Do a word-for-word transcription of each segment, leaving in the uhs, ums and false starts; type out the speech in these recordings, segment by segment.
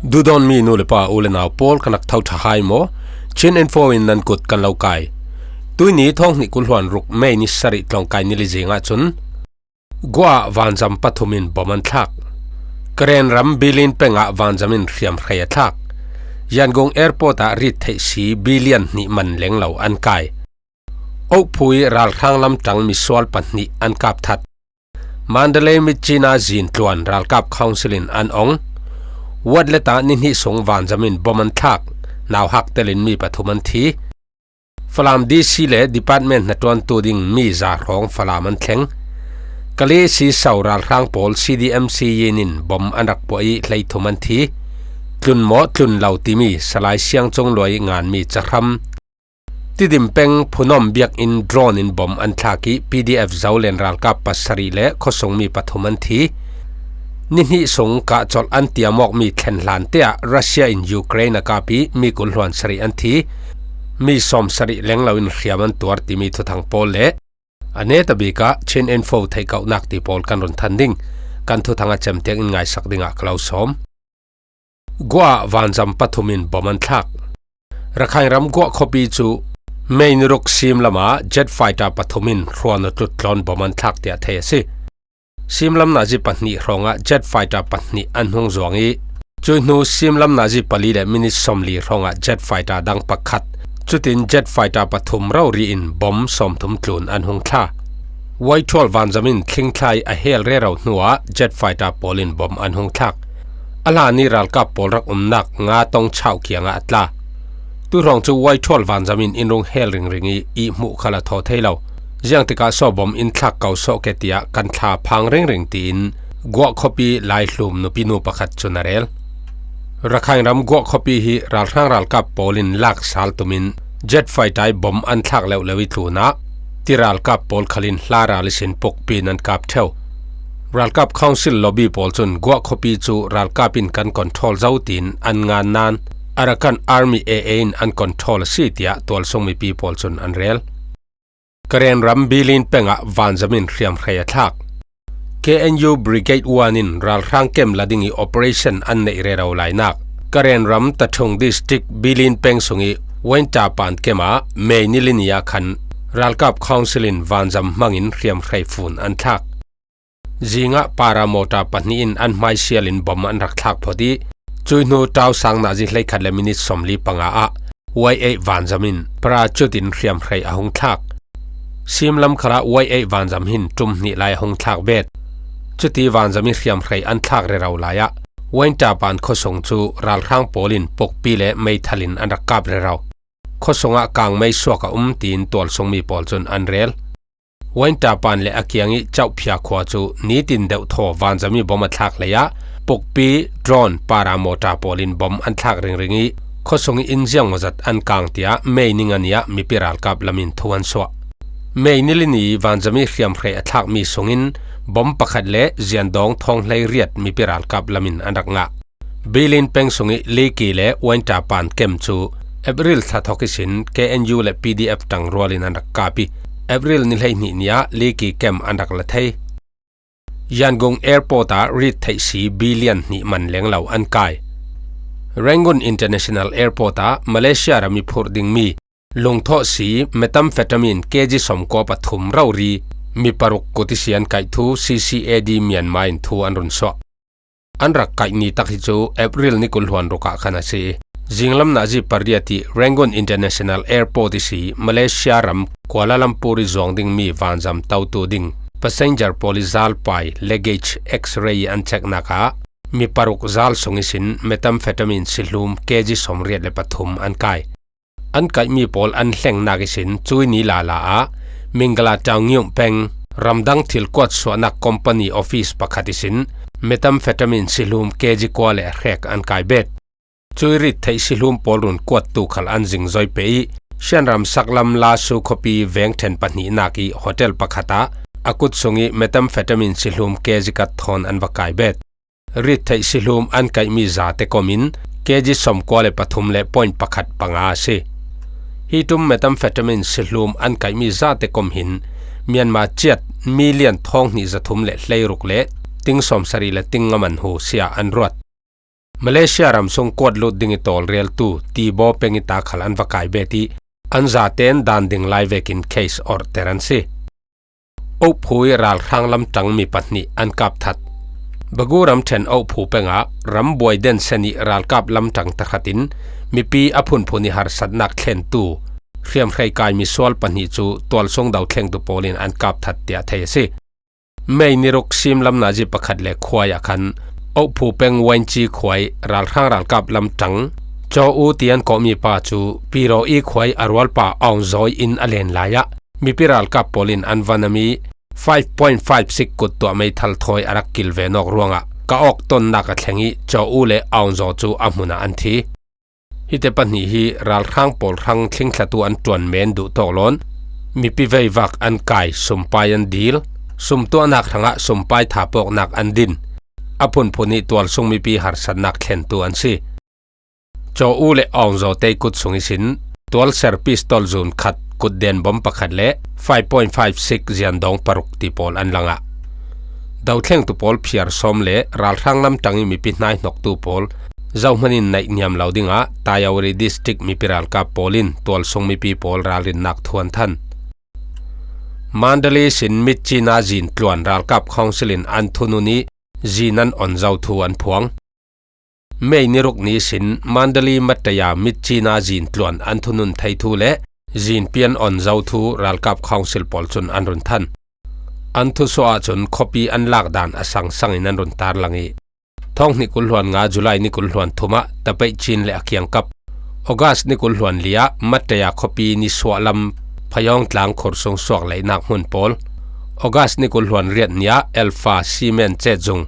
Duhdawtmi nu le pa, u le nau pawl, kan rak tho ṭha hai maw? Chin Info in nan kut kan lo kai. Tuihni thawng hnih kul hluan ruk May ni sarih tlawngkai ni le zingah cun Guah ah vanzam pathum in bom an thlak. Karen ram Bilin peng ah vanzam in hriamhrei a thlak. Yangon Airport ah rit theih si billion hnih man lenglo an kai. Oakphui ralhrang lamtang misual pahnih an kap that. Mandalay Myitkyina zin tluan ralkap council in an ong. Watlet ah ni hnih sung vanzam in bom an thlak. Nauhak telin mi pathum an thi. Falam D C le department hnaṭuantu ding mi za hrawng Falam an thleng. Kali si sau ralhrang pawl C D M C yin in bom an rak puah ih hleithum an thi. Tlun maw tlun lo timi Salai Siangcung luai nganmi cahram. Tidim peng Phunom biakinn drone in bom an thlak ih P D F Zolen ralkap pasarih le khuasung mi pathum an thi. Ni hnih sung kahcolh an tiam awkmi thlen hlan te ah Russia in Ukraine a kap ih mi kul hluan sarih an thi. Mi sawm sarih lenglo in hriam an tuar timi thuthang pawl le a neta bik ah Chin Info theihkauhnak ti pawl kan run than ding. Kan thuthang a cem tiang in ngaisak dingah ka lo sawm. Guah ah vanzam pathum in bom an thlak. Rakhine ram Guah khuapi cu May ni ruk sim lamah jet fighter pathum in hruan aw tluttlawn bom an thlak tiah thei a si. Sim lam nazi pahnih hrawngah jet fighter pahnih an hung zuang ih, cuih hnu sim lam nazi pali le minit sawmli hrawngah jet fighter dang pakhat, cutin jet fighter pathum rori in bom sawmthum tlun an hung thla. Waithual vanzam in thlingthlai a hel rero hnuah jet fighter pawl in bom an hung thlak. A hlan ih ralkap pawl rak umnak nga tong chauh kiangah a tla. Tuihrawng cu Waithual vanzam in in rung hel ringring ih ihmuh khal a thaw thei lo. Ziangtikah saw bom in thlak ko sawh ke tiah kan thla phang ringring tiin Guah khuapi laihlum nupinu pakhat cun a rel. Rakhine ram Guah khuapi hi ralhrang ralkap pawl in lak sal tumin jet fighter ih bom an thlak leuhleuh ih tlunah ti ralkap pawl khal in hla ral ihsin pukpi in an kap ṭheu. Ralkap council lobby pawl cun Guah khuapi cu ralkap in kan control zo tiin an ngan nain Arakan Army A A in an control a si tiah tualsung mipi pawl cun an rel. Karen ram Bilin peng ah vanzam in hriamhrei a thlak. K N U Brigade One in ralhrang kem la ding ih operation an neih rero lainak Karen ram Tathung District Bilin peng sung ih Waintapan kem ah May ni li ni ah khan ralkap council in vanzam hmangin hriamhrei fun an thlak. Zingah paramawta pahnih in an hmaisial in bom an rak thlak phawt ih, cuih hnu tausang nazi hleikhat le minit sawmli panga ah Y eight vanzam in parachute in hriamhrei a hung thlak. Sim lam khalah Y eight vanzam hin ṭum hnih lai a hung thlak bet. Cuti vanzam ih hriamhrei an thlak rero lai ah Waintapan khuasung cu ralhrang pawl in pukpi le meithal in an rak kap rero. Khuasung ah kangmei suak a um tiin tualsungmi pawl cun an rel. Waintapan le a kiang ih Chauhphia khua cu nitin deuh thaw vanzam ih bom a thlak lei ah pukpi, drone, paramawta pawl in bom an thlak ringring ih khuasung ih inn ziang maw zat an kang tiah May ni nga ni ah mipi ralkap lam in thu an suah. May ni li ni vanzam ih hriamhrei a thlakmi sungin bom pakhat le ziandawng thawng hlei riat mipi ralkap lam in an rak ngah. Bilin peng sung ih Liki le Waintapan kem cu April thla thawk ihsin K N U le P D F ṭangrual in an rak kap ih, April ni hleihnih ni ah Liki kem an rak la thei. Yangon Airport ah rit theih si billion hnih man lenglo an kai. Rangoon International Airport ah Malaysia ram ih phurh dingmi lungthawh si methamphetamine K G sawmkua pathum rori mi paruk kut ihsi an kaih thu C C A D Myanmar in thu an run suah. An rak kaih ni tak hi cu April ni kul hluan ruk ah khan a si. Zinglam nazi pariat ih Rangoon International Airport ihsi Malaysia ram Kuala Lumpur ih zuang dingmi vanzam totu ding passenger pawl ih zalpai luggage X-ray ih an checknak ah mi paruk zal sung ihsin methamphetamine sihlum K G sawmriat le pathum an kai. An kaihmi pawl an hlengnak ihsin cuih ni lala ah Mingala Taungiung peng ramdang thil kuatsuahnak company office pakhat ihsin methamphetamine sihlum K G kua le hrek an kai bet. Cuih rit theih sihlum pawl run kuattu khal an zingzoi peh ih Shan ram saklam Lasu khuapi vengṭhen pahnihnak ih hotel pakhat ah a kut sung ih methamphetamine sihlum K G khat thawn an va kai bet. Rit theih sihlum an kaihmi zate kom in K G sawmkua le pathum le point pakhat panga a si. Hi ṭum methamphetamine sihlum an kaihmi zate kom hin Myanmar ciat million thawng hnih zathum le hleiruk le ting sawmsarih le ting nga man hu siah an ruat. Malaysia ram sung kuat lut ding i tawlreltu Tibaw peng i ta khal an va kai bet i, an zaten dan ding lai vekin case order an si. Okphu i ralhrang lamtang mi pahnih an kap that. Bagu ramthen Okphu pengah ram buai den sen i ralkap lamtang takhatin mipi a phunphun i harsatnak thlentu hriamhrei kai misual pahnih cu tualsung dothlengtu pawl in an kap that tiah thei a si. May ni ruk sim lam nazi pakhat le khuai ah khan Okphu peng Wainci khuai ralhrang ralkap lamtang Caw U tian kawhmi pa cu Piro i khuai a rualpa Aung Zawi in a len lai ah mipi ralkap pawl in an van a mi five point five six kut tuah meithal thawi a rak kil ve nawk ruangah ka awk tonnak a thleng i Caw U le Aung Zaw cu a hmun ah an thi. Hite pahnih hi ralhrang pawl hrang thlingthlatu an ṭuan men duh tawk lawn mipi veivak an kai, sumpai an dil, sumtuahnak hrangah sumpai thapawknak an din, a phunphun i tualsung mipi harsatnak thlentu an si. Caw U le Aung Zaw te kut sung ihsin tualser pistol zun khat, kutden bom pakhat le five point five six ziandawng paruk ti pawl an langah. Dothlengtu pawl phiar sawm le ralhrang lamtang i mipi hnaihnoktu pawl zohman in naih niam lo dingah Tayawri District mipi ralkap pawl in tualsung mipi pawl ralrinnak thu an than. Mandalay sin Mitchina zin tluan ralkap council in an thunun i zin an on zo thu an phuang. May ni ruk ni sin Mandalay Mataya Mitchina zin tluan an thunun thei thu le zin pian on zo thu ralkap council pawl cun an run than. An thusuah ahcun khuapi an lak dan a sangsang in an run tarlang i, thawng hnih kul hluan nga July ni kul hluan thum ah Tapeih Chin le a kiangkap, August ni kul hluan li ah Mataya khuapi ni suahlam Phayawng tlang khur sung suak leihnak hmun pawl, August ni kul hluan riat ni ah Alpha Cement cet zung,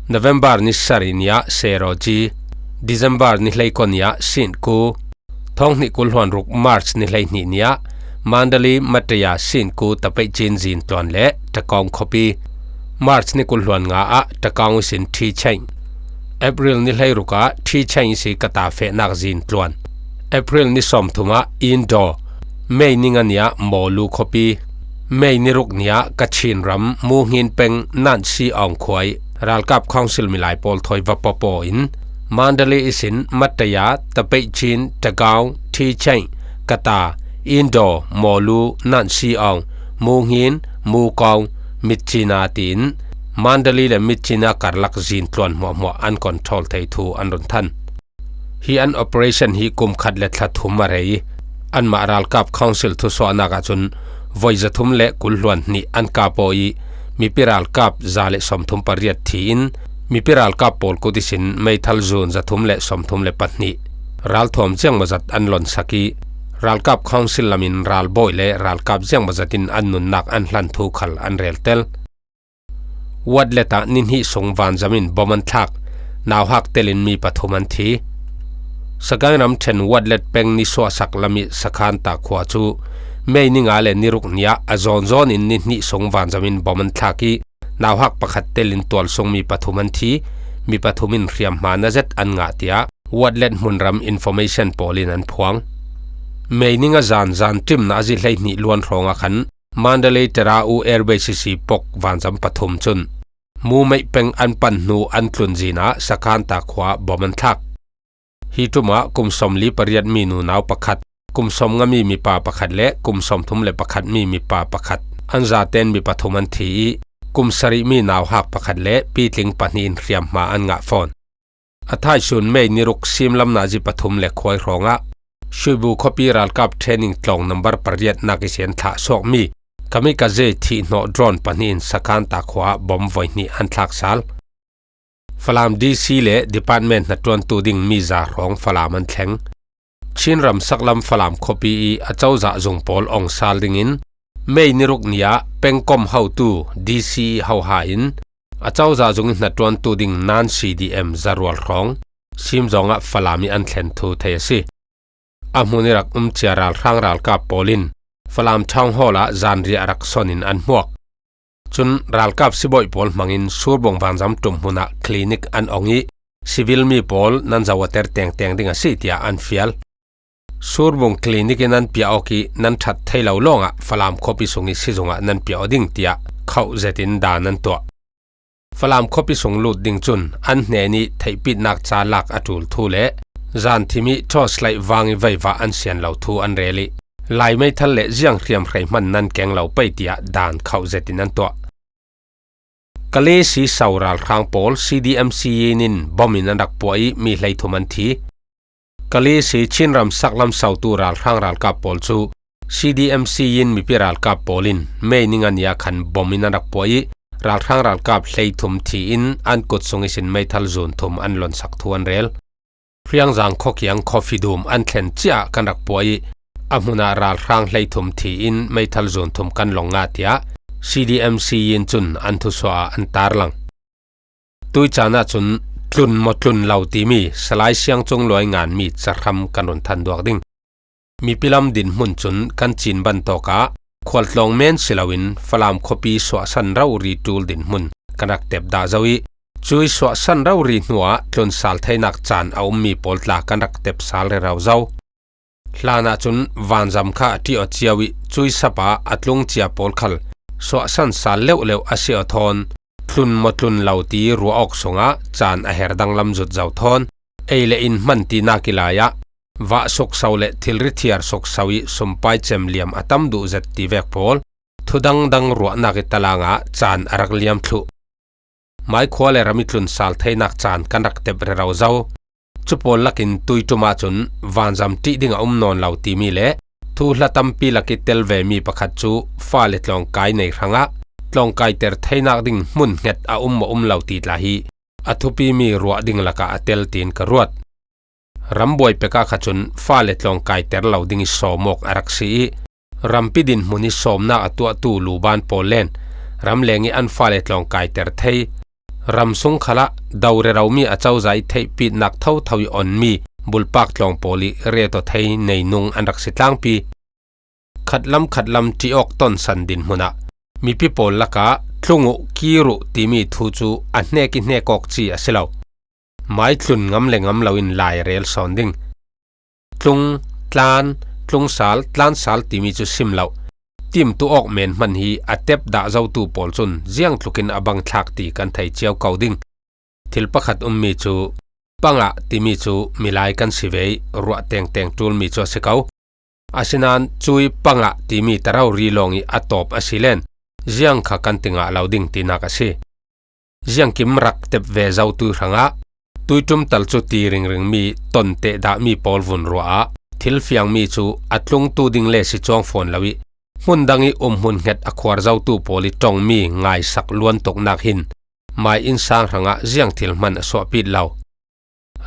November ni sarih ni ah Seroji, December ni hleikua ni ah Sinku, thawng hnih kul hluan ruk March ni hleihnih ni ah Mandalay Mataya Sinku Tapeih Chin zin tluan le Takawng khuapi, March ni kul hluan nga ah Takawng ihsin Thi Cheng, April ni hleiruk ah Thi Cheng ihsi Kata fehnak zin tluan, April ni sawmthum ah Indo, May ni nga ni ah Mawlu khuapi, May ni ruk ni ah Kachin ram Muhngin peng Nansi Aung khuai ralkap council milai pawl thawi va papaw in Mandalay ihsin Mataya, Tapeih Chin, Tagaung, Thi Cheng, Kata, Indo, Mawlu, Nansi Aung, Muhngin, Mukawng, Mitchina tiin Mandalay le Mitchina karlak zin tluan hmuahhmuah an control thei thu an run than. Hi an operation hi kum khat le thla thum a rei i, anmah ralkap council thusuahnak ahcun voi zathum le kul hluan hnih an kap aw i, mipi ralkap za le sawmthum pariat thi in, mipi ralkap pawl kut ihsin meithal zun zathum le sawmthum le pahnih ralthuam ziangmawzat an lonsak i, ralkap council lamin ralbawi le ralkap ziangmawzat in an nunnak an hlan thu khal an reltel. Watlet ah ni hnih sung vanzam in bom an thlak, nauhak telin mi pathum an thi. Sagaing ramṭhen Watlet peng ni suahsak lam i Sakhanta khua cu May ni nga le ni ruk ni ah a zawnzawn in ni hnih sung vanzam in bom an thlak i, nauhak pakhat telin tualsung mi pathum an thi, mi pathum in hriamhma na zet an ngah tiah Watlet hmunram information pawl in an phuang. May ni nga zan zan ṭimna a zi hleihnih luan hrawng ah khan Mandalay Tera U Air Base ihsi pok vanzam pathum cun Mumeih peng an pan hnu an tlun zin ah Sakhanta khua bom an thlak. Hi ṭum ah kum sawmli pariat mi nunau pakhat, kum sawmnga mi mipa pakhat le kum sawmthum le pakhat mi mipa pakhat, an zaten mi pathum an thi i, kum sarih mi nauhak pakhat le pitling pahnih in hriamhma an ngah fawn. A thaisun May ni ruk simlam nazi pathum le khuai hrawngah Shuibu khuapi ralkap training tlawng nambar pariatnak ihsin thlah suakmi kamikaze thihhnawh drone pahnih in Sakhanta khua ah bom voi hnih an thlak sal. Falam D C le department hnaṭuantu ding mi za hrawng Falam an thleng. Chin ram saklam Falam khuapi i a cozah zung pawl ong sal dingin May ni ruk ni ah pengkom hotu D C i hoha in a cozah zung i hnaṭuantu ding nan C D M zarual hrawng Simzawng ah Falam i an thlen thu thei a si. A hmun i rak um cia ralhrang ralkap pawl in Falam Town Hall ah zanriah rak son in an hmuak. Cun ralkap sibawi pawl hmangin Surbung vanzam ṭum hmun ah clinic an ong i, civil mi pawl nan zo a ter tengteng ding a si tiah an fial. Surbung clinic in nan piah awk i, nan ṭhat thei lo lawngah Falam khuapi sung i sizung ah nan piah aw ding tiah khauh zetin dan an tuah. Falam khuapi sung lut ding cun an hnen i theihpitnak ca lak a ṭul thu le zan thim i torchlight vang i veivah an sian lo thu an rel i, Lai meithal le ziang hriamhrei hman nan keng lo pei tiah dan khauh zetin an tuah. Kalay Siso ralhrang pawl C D M C in in bom in an rak puah i mi hleithum an thi. Kalay Siso Chinram saklam sautu ralhrang ralkap pawl cu C D M C in mipi ralkap pawl in May ni nga ni ah khan bom in an rak puah i ralhrang ralkap hleithum thi in an kut sung ihsin meithal zun thum an lonsak thu an rel. Hriangzang khuakiang coffee dum an thlen ciah kan rak puah i a hmunah ralhrang hleithum thi in meithal zun thum kan long ngah tiah C D M C in cun an thusuah ah an tarlang. Tui caan ahcun tlun maw tlun lo timi Salai Siangcung luai nganmi cahram kan run than duak ding. Mipi lam dinhmun cun kan cin bantawk ah khualtlawng men si loin Falam khuapi suahsan rori ṭul dinhmun kan rak tep dah zo i, cui suahsan rori hnuah tlun sal theinak caan a ummi pawl tla kan rak tep sal rero zo. Hlan ahcun vanzam kha a ṭih aw cio i cui sap ah a tlung cia pawl khal suahsan sal leuhleuh a si aw thawn, tlun maw tlun lo ti ruah awk sungah caan a her danglam zut zo thawn, ei le in hman tinak i lai ah vah sukso le thilri thiar sukso i sumpai cem liam a tam duh zet ti vek pawl thu dangdang ruahnak i talang ah caan a rak liam thluh. Maikhua le ram i tlun sal theinak caan kan rak tep rero zo. Cu pawl lakin tuiṭum ahcun vanzam ṭih ding a um nawn lo timi le thuhla tampi lak i tel vemi pakhat cu fale tlawngkai nei hrangah tlawngkaiter theinak ding hmun hnget a um maw um lo ti tla hi a thupimi ruah ding lakah a tel tiin ka ruat. Rambuai pek ah kha cun fale tlawngkaiter lo ding i sawm awk a rak si i, rampi dinhmun i sawmnak a tuahtu luban pawl len ramleng i an fale tlawngkaiter thei, ram sung khalah do reromi a cozah i theihpitnak thotho i onmi bulpak tlawng pawl i reto thei nei nung an rak si tlangpi. Khatlam khatlam ṭih awk tonsan dinhmun ah mipi pawl lakah tlung uh, kir uh timi thu cu a hnek i hnek awk ci a si lo. Mai tlun ngam le ngam loin lai rel sawn ding. Tlung, tlan, tlung sal, tlan sal timi cu sim lo. Timtu awk men hman hi a tep dah zotu pawl cun ziangtlukin a bang thlak ti kan thei cio ko ding. Thil pakhat ummi cu pangah timi cu milai kan si ve i ruah tengteng ṭulmi cu a si ko. Asinain cui pangah timi tarau ri lawng i a tawp a si len ziang kha kan ti ngah lo ding tinak a si. Ziangkim rak tep ve zotu hrangah tuiṭum tal cu ti ringringmi ton teh dahmi pawl vun ruah ah thil fiangmi cu a tlungtu ding le si cuang fawn lo i hmun dang i umhmun hnget a khuar zotu pawl i ṭongmi ngaisak luan tuknak hin mai innsang hrangah ziang thil hman a suahpit lo.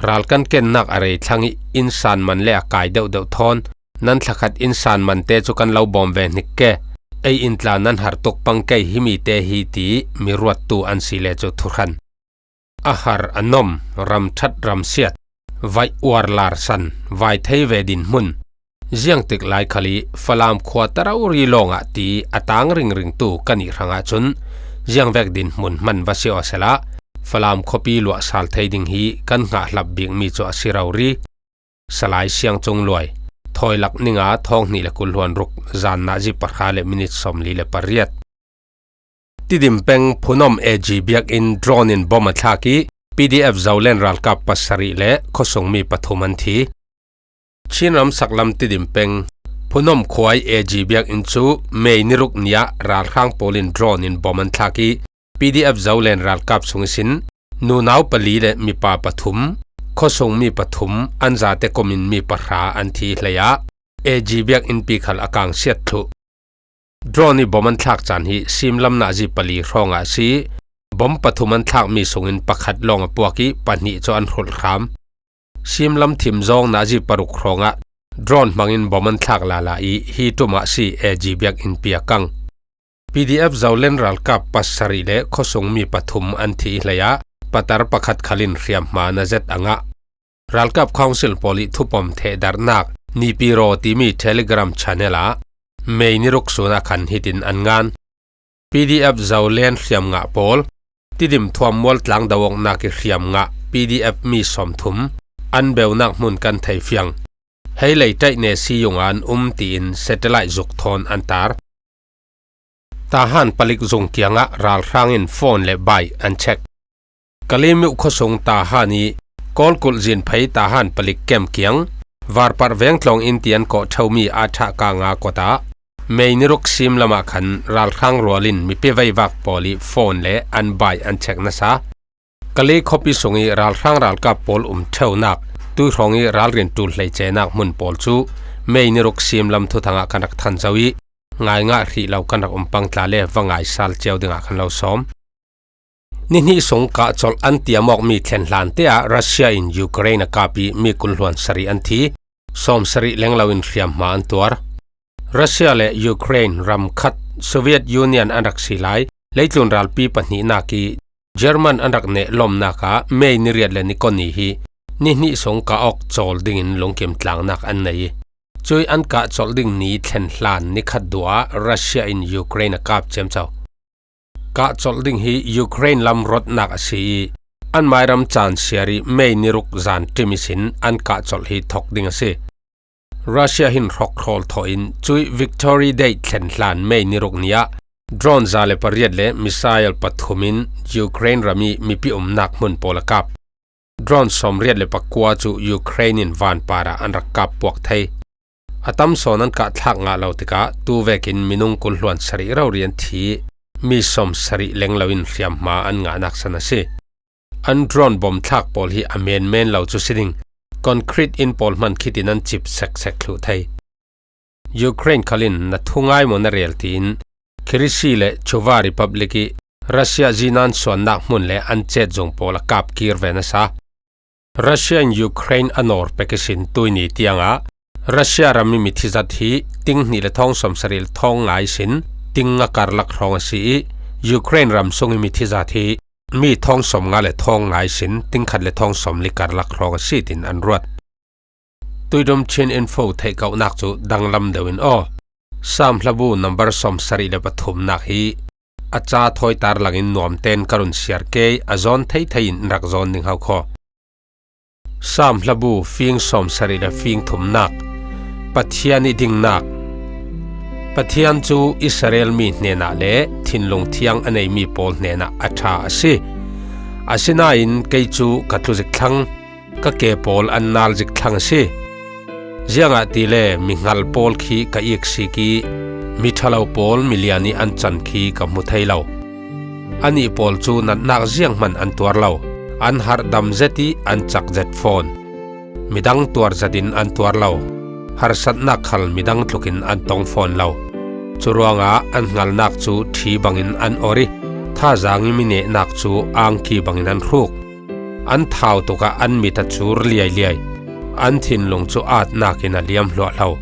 Ral kan kennak a rei thlang i innsang man le a kai deuhdeuh thawn nan thlakhat innsang man te cu kan lo bawm ve hnik ke. Ei in tla nan har tuk pang kei himi te hi ti miruattu an si le cu thuhran. A har a nom, ram ṭhat ram siat, vaih uar lar san, vai thei ve dinhmun. Ziangtik lai khal i Falam khua tarau ri lawngah ti a tang ringringtu kan ih hrangah cun ziangvek dinhmun hman va si aw sehla Falam khuapi luah sal thei ding hi kan hngah hlap bikmi cu a si rori. Salai Siangcung luai. Thawilak ninga thawng hnih le kul hluan ruk zan nazi pahra le minit sawmli le pariat. Tidim peng Phunom A G biakinn drone in bom a thlak i P D F Zolen ralkap pasarih le khuasungmi pathum an thi. Chinram saklam Tidim peng Phunom khuai A G biakinn cu May ni ruk ni ah ralhrang pawl in drone in bom an thlak i P D F Zolen ralkap sung ihsin nunau pali le mipa pathum, khuasungmi pathum, an zate komin mi pahra an thi hlei ah A G biakinn pi khal a kangsiat thluh. Drone i bom an thlak caan hi simlam nazi pali hrawngah a si. Bom pathum an thlakmi sungin pakhat lawng a puak i pahnih cu an hrulh hram. Simlam thim zawng nazi paruk hrawngah drone hmangin bom an thlak lala i hi ṭum ah si A G biakinn pi a kang. P D F Zolen ralkap pasarih le khuasungmi pathum an thi i hlei ah patar pakhat khal in hriamhma na zet a ngah. Ralkap Council pawl i thupom thehdarhnak Nipi Raw timi Telegram channel ah May ni ruk sun ah khan hitin an ngan. P D F Zolen hriamngah pawl, Tidim thuam mual tlang do awknak i hriamngah P D F mi sawmthum an beunak hmun kan thei fiang. Hei lei ṭaih ne si yung an um tiin satellite zuk thawn an tar. Tahan palik zung kiangah ralhrang in phone le bike an check. Kalemyo khuasung Tahan ih Kawlkulh zinphei Tahan palik kem kiang Varparh vengtlawng in tian kawhtheu mi a thah kanga kawtah May ni ruk sim lamah khan ralhrang rual in mipi veivak pawl ih phone le an bike an check nasa. Kale khuapi sung ih ralhrang ralkap pawl um theunak, tuihrawng ih ralrin tul hleicenak hmun pawl cu May ni ruk sim lam thuthangah kan rak than zo ih, ngaingah hrih lo kan rak um pang tla le va ngaisal cio dingah kan lo sawm. Ni hnih sung kah colh an tiam awkmi thlen hlan te ah Russia in Ukraine a kap ih mi kul hluan sarih an thi, sawm sarih lenglo in hriamhma an tuar. Russia le Ukraine ram khat Soviet Union an rak si lai, leitlun ralpi pahnihnak ih German an rak neh lawmnak ah May ni riat le ni kua ni hi ni hnih sung kah awk cawl dingin lungkim tlangnak an nei ih, cuih an kah colh ding ni thlen hlan ni khat duh ah Russia in Ukraine a kap ciamco. Kah colh ding hi Ukraine lam ruatnak a si ih, an mairam caan siar ih May ni ruk zan ṭim ihsin an kah colh hi thok ding a si. Russia hin hrokhrawl thawh in cuih Victory Day thlen hlan May ni ruk ni ah drone za le pariat le missile pathum in Ukraine ram ih mipi umnak hmun pawl a kap. Drone sawmriat le pakua cu Ukraine in vanpar ah an rak kap puak thei. A tam sawn an kah thlak ngah lo tikah tu vekin minung kul hluan sarih rori an thi ih, mi sawm sarih lenglo in hriamhma an ngahnak san a si. An drone bom thlak pawl hi a menmen lo cu si ding, concrete in pawl hman khit in an cip seksek thluh thei. Ukraine khal in na thungai maw na rel tiin Kyrgyz le Chuva Republic ih Russia zinan suannak hmun le an cetzung pawl a kap kir ve nasa. Russia in Ukraine a nawr pek ihsin tuihni tiangah Russia ram ih mithi zat hi ting hnih le thawng sawm sarih le thawng nga ihsin ting nga karlak hrawng a si ih, Ukraine ram sung ih mithi zat hi mi thawng sawm nga le thawng nga ihsin ting khat le thawng sawm li karlak hrawng a si, tin an ruat. Tuidum Chin Info theihkauhnak cu danglam deuh in aw. Sam hlabu number sawm sarih le pathumnak hi a ca thawitar langin nuamten ka run siar ke ih, a zawn thei thei in in rak zawn ding hau khaw. Sam hlabu fing sawm sarih le fing thumnak, Pathian ih dingnak. Pathian cu Israel mi hnenah le thinlung thiang a neimi pawl hnenah a ṭha a si. Asinain kei cu ka tlu zik thlang, ka ke pawl an nal zik thlang a si. Ziangahtile mihngal pawl khi ka iksik ih, miṭhalo pawl milian ih an can khi ka hmu thei lo. Anih pawl cu natnak zianghman an tuar lo, an harhdam zet ih an cak zet fawn. Midang tuar zetin an tuar lo, harsatnak khal midang tlukin an tong fawn lo. Curuangah an hngalnak cu ṭhi bangin an or ih, thazaang ih minehnak cu angki bangin an hruk. An thau tukah an mit a cur liailiai, an thinlung cu aatnak in a liam hluahlo.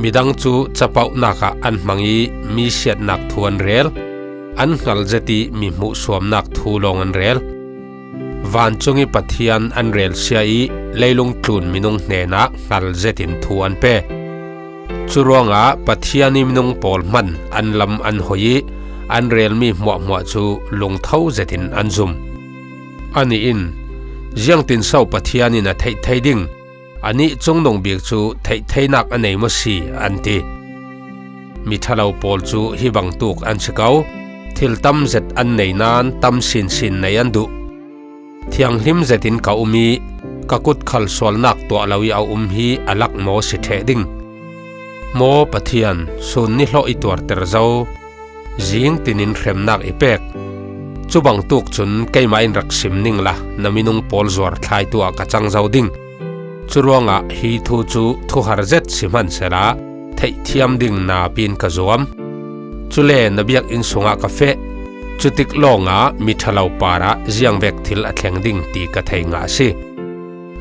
Midang cu capauhnak ah an hmang ih mi siatnak thu an rel, an hngal zet ih mi hmuhsuamnak thu lawng an rel. Vancung ih Pathian an relsia ih leilung tlun minung hnenah hngal zetin thu an pe. Curuangah Pathian ih minung pawl hman an lam an hoi ih an relmi hmuahhmuah cu lungtho zetin an zum. Anih in, "Ziangtinso Pathian in a theih thei ding? Anih cungnung bik cu theih theinak a nei maw si?" an ti. Miṭhalo pawl cu hi bangtuk an si ko, thil tam zet an nei nain tam sinsin nei an duh. Thianghlim zetin ka um ih ka kut khal sualnak tuah lo ih a um hi a lak maw si ṭheh ding? Maw Pathian, sun nihlawh ih tuarter zo, zing tinin hremnak i pek. Cubangtuk cun keimah in rak sim ningla na minung pawl zuar thlaitu ah ka cang zo ding. Curuangah hi thu cu thuhar zet si hmansehla theihthiam ding napi in ka zuam. Cule na biakinn sungah ka feh. Cutik lawngah miṭhalo parah ziangvek thil a thleng ding ti ka thei ngah a si.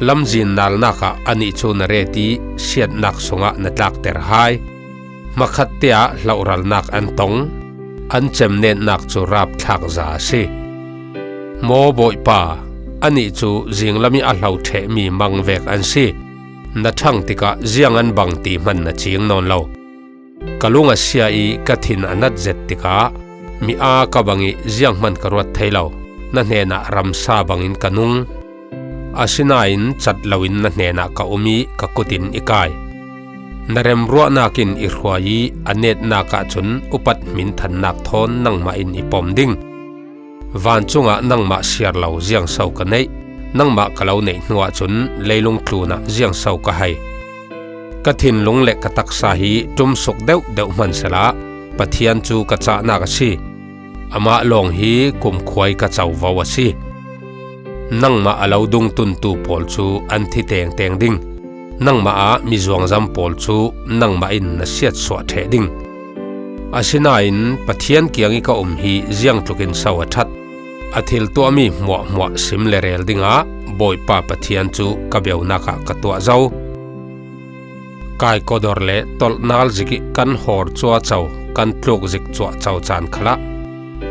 Lamzin nalnak ah anih cu na ret ih siatnak sungah na tlakter hai. Hmakhatte ah hlohralnak an tong, an cemnetnak cu rapthlak za a si. Maw Bawipa, anih cu zinglam ih a hlo ṭhehmi mangvek an si. Na ṭhang tikah ziang an bang ti hman na cing nawn lo. Ka lung a sia ih ka thin a nat zet tikah mi aa ka bang ih zianghman ka ruat thei lo. Na hnenah ramsa bangin ka nung. Asinain cat loin na hnenah ka um ih ka kut in i kai. Na remruahnak in i hruai i a netnak ahcun upat hminthannak thawn nangmah in i pom ding. Vancung ah nangmah siar lo ziangso ka neih? Nangmah ka lo neih hnu ahcun leilung tlun ah ziangso ka hei? Ka thinlung le ka taksa hi ṭumsuk deuhdeuh hmansehla Pathian cu ka cahnak a si. Amah lawng hi kumkhuai ka covo a si. Nangmah a lo dungtuntu pawl cu an thi tengteng ding. Nangmah ah mizuangzam pawl cu nangmah in na siatsuah ṭheh ding. Asinain Pathian kiang i ka um hi ziangtluk in so a ṭhat? A thil tuahmi hmuahhmuah sim le rel dingah Bawipa Pathian cu ka beunak ah ka tuah zo. Kaikodor le tolhnal zik ih kan hawr cuahco, kan tluk zik cuahco caan khalah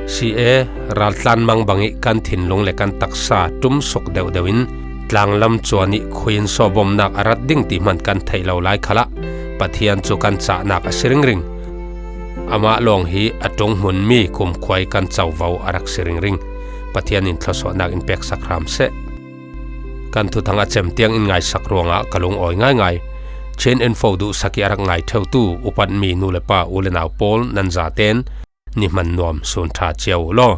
si e, raltlan mangbang ih kan thinlung le kan taksa ṭumsuk deuhdeuh in tlanglam cuan ih khui in sawbawmnak a rat ding ti hman kan theih lo lai khalah Pathian cu kan cahnak a si ringring. Amah lawng hi a ṭunghmunmi kumkhuai kan covo a rak si ringring. Pathian in thluasuahnak in peksak hram seh. Kan thuthang a cem tiang in ngaisak ruangah ka lungawi ngaingai. Chin info duhsak ih a rak ngai ṭheutu upatmi nu le pa u le nau pawl nan zaten ni hman nuam sun ṭha cio u law.